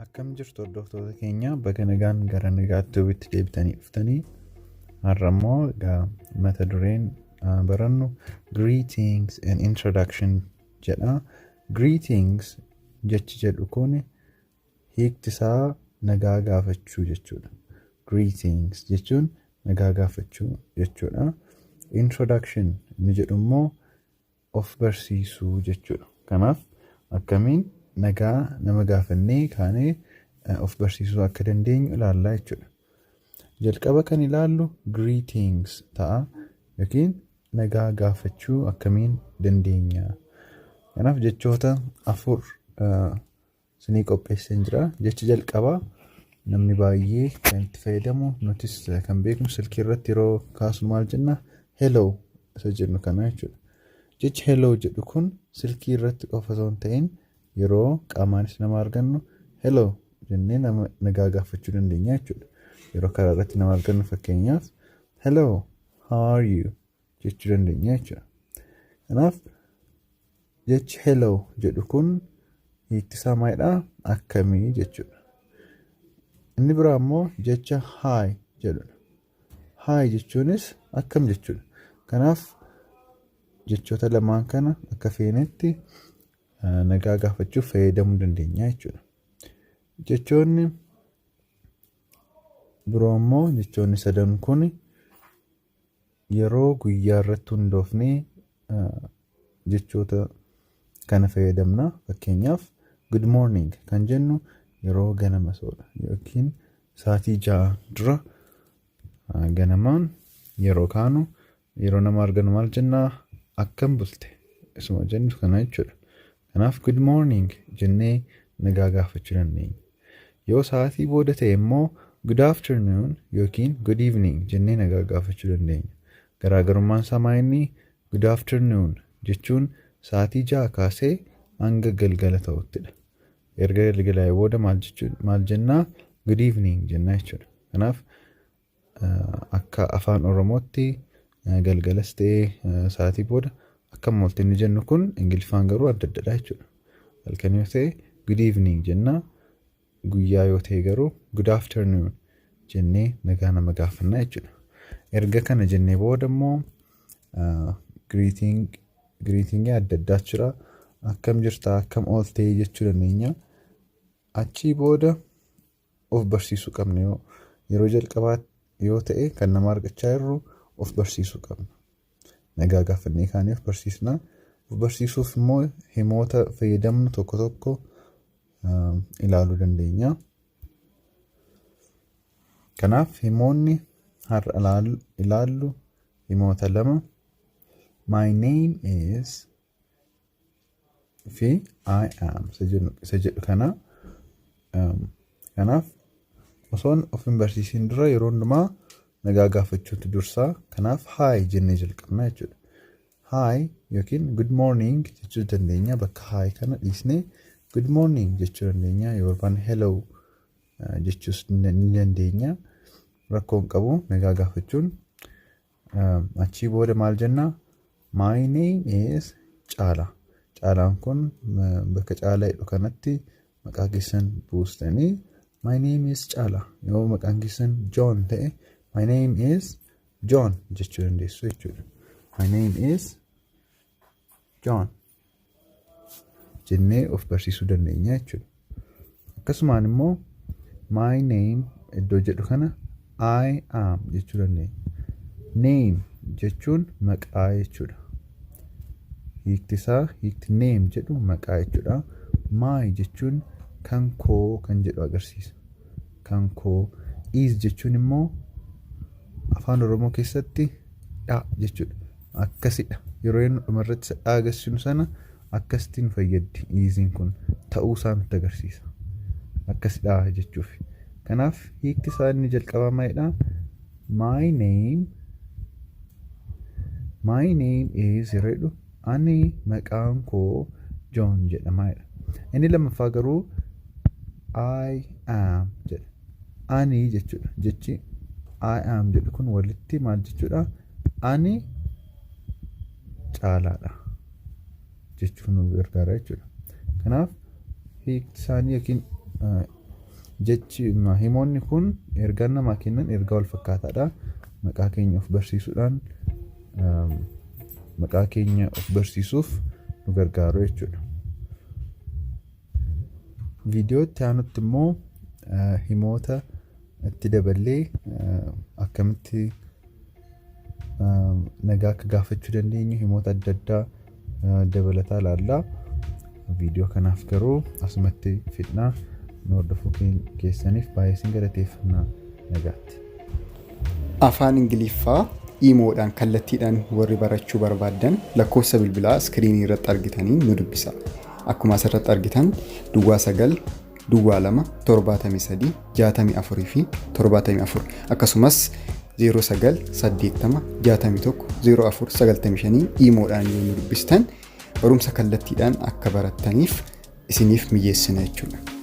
Akkam jirtu hordoftoota keenya, baga nagaan gara Nagaatti Tuubitti deebitanii dhuftanii. Har'a immoo egaa mata dureen barannu "Greetings and Introduction" jedha. Greetings jechi jedhu kun hiikti isaa nagaa gaafachuu jechuudha. Greetings jechuun nagaa gaafachuu jechuudha. Introduction inni jedhu immoo of barsiisuu jechuudha. Kanaaf akkamiin nagaa nama gaafannee kaanee of barsiisuu akka dandeenyu ilaallaa jechuudha. Jalqaba kan ilaallu greetings ta'a yookiin nagaa gaafachuu akkamiin dandeenya. Kanaaf jechoota afur isinii qopheesseen jira. Jechi jalqabaa namni baay'ee kan itti fayyadamu, nutis kan beeknu, silkii irratti yeroo kaasnu maal jenna? "Hello" isa jennu kana jechuudha. Jechi "hello" jedhu kun silkii irratti qofa osoo hin ta'in yeroo qaamaanis nama argannu "hello" jennee nama nagaa gaafachuu dandeenya jechuudha. Yeroo karaa irratti nama argannu fakkeenyaaf "Hello, how are you?" jechuu dandeenya jechuudha. Kanaaf jechi "hello" jedhu kun hiikti isaa maalidhaa? Akkamii jechuudha. Inni biraa immoo jecha "hi" jedhudha. "Hi" jechuunis akkam jechuudha. Kanaaf jechoota lamaan kana akka feenetti nagaa gaafachuuf fayyadamuu dandeenya jechuudha. Jechoonni biroo immoo, jechoonni sadan kun yeroo guyyaa irratti hundoofnee jechoota kana fayyadamna. Fakkeenyaaf "good morning" kan jennu yeroo ganama soodha yookiin sa'aatii 6 dura ganamaan yeroo kaanu, yeroo nama arganu maal jennaa? "Akkam bulte?" isuma jennu kana jechuudha. Kanaaf "good morning" jennee nagaa gaafachuu dandeenya. Yoo sa'aatii booda ta'e immoo "good afternoon" yookiin "good evening" jennee nagaa gaafachuu dandeenya. Garaagarummaan isaa maa inni? "Good afternoon" jechuun sa'aatii 6 kaasee hanga galgala ta'uttidha. Erga galgalaa booda maal jennaa? "Good evening" jennaa jechuudha. Kanaaf akka afaan Oromootti galgalas ta'ee sa'aatii booda akkam oolte inni jennu kun Ingiliffaan garuu adda addadha jechuudha. Halkan yoo ta'e "good evening" jennaa, guyyaa yoo ta'e garuu "good afternoon" jennee nagaa nama gaafannaa jechuudha. Erga kana jennee booda immoo greetingii adda addaatu jira. Akkam jirtaa, akkam ooltee jechuu dandeenya. Achii booda of barsiisuu qabna, yoo yeroo jalqabaa yoo ta'e kan nama argachaa jirru of barsiisuu qabna. Nagaa gaafannee kaanee of barsiisna. Of barsiisuuf immoo himoota fayyadamnu tokko tokko ilaaluu dandeenya. Kanaaf himoonni har'a ilaallu himoota lama: "My name is" fi "I am" isa jedhu kana. Kanaaf osoon of hin barsiisin dura yeroo hundumaa nagaa gaafachuutu dursaa. Kanaaf "hi" jennee jalqabna jechuudha. "Hi" yookiin "good morning" jechuu dandeenya. Bakka "hi" kana dhiisnee "good morning" jechuu dandeenya. Yoo barbaanne "hello" jechuus ni dandeenya. Rakkoo hin qabu nagaa gaafachuun. Achii booda maal jennaa? My name is Caalaa. Caalaan kun bakka Caalaa jedhu kanatti maqaa keessan buustanii "My name is Caalaa." Yoo maqaan keessan John ta'e "My name is John" jechuu dandeessu jechuudha. "My name is John" jennee of barsiisuu dandeenya jechuudha. Akkasumaan immoo "my name" iddoo jedhu kana "I am" jechuu dandeenya. "Name" jechuun maqaa jechuudha. Hiikti isaa, hiikti "name" jedhu maqaa jechuudha. "My" jechuun kan koo kan jedhu agarsiisa. Kan koo. "Is" jechuun immoo afaan Oromoo keessatti dha jechuudha. Akkasidha. Yeroo inni dhumarratti dha agarsiisnu sana akkasitti nu fayyaddi, "is"iin kun ta'uu isaa nutti agarsiisa. Akkasidha jechuuf. Kanaaf hiikti isaa inni jalqabaa maalidhaa? "My name is" yeroo jedhu ani maqaan koo John jedhama jedha. Inni lammaffaa garuu "I am" jedha. Ani jechuudha. Jechi "I am" jedhu kun walitti maal jechuudha? Ani Caalaadha jechuuf nu gargaara jechuudha. Kanaaf hiikti isaanii yookiin Jechi himoonni kun ergaa namaa kennan ergaa wal fakkaataadha. Maqaa keenya of barsiisuudhaan, maqaa keenya of barsiisuuf nu gargaaru jechuudha. Viidiyoo itti aanutti immoo himoota itti daballee akkamitti nagaa akka gaafachuu dandeenyu himoota adda addaa dabalataa ilaalla. Viidiyoo kanaaf garuu asumatti fixnaa. Nu hordofuu keessaniif baay'ee isin galateeffannaa, nagaatti. Afaan Ingiliffaa iimoodhaan kallattiidhaan warri barachuu barbaaddan lakkoofsa bilbilaa iskiriinii irratti argitanii nu dubbisa. Akkuma asirratti argitan 09 02 73 64 fi 74, akkasumas 09 80 61 04 95 iimoodhaan yoo nu dubbistan barumsa kallattiidhaan akka barattaniif isiniif mijeessina jechuudha.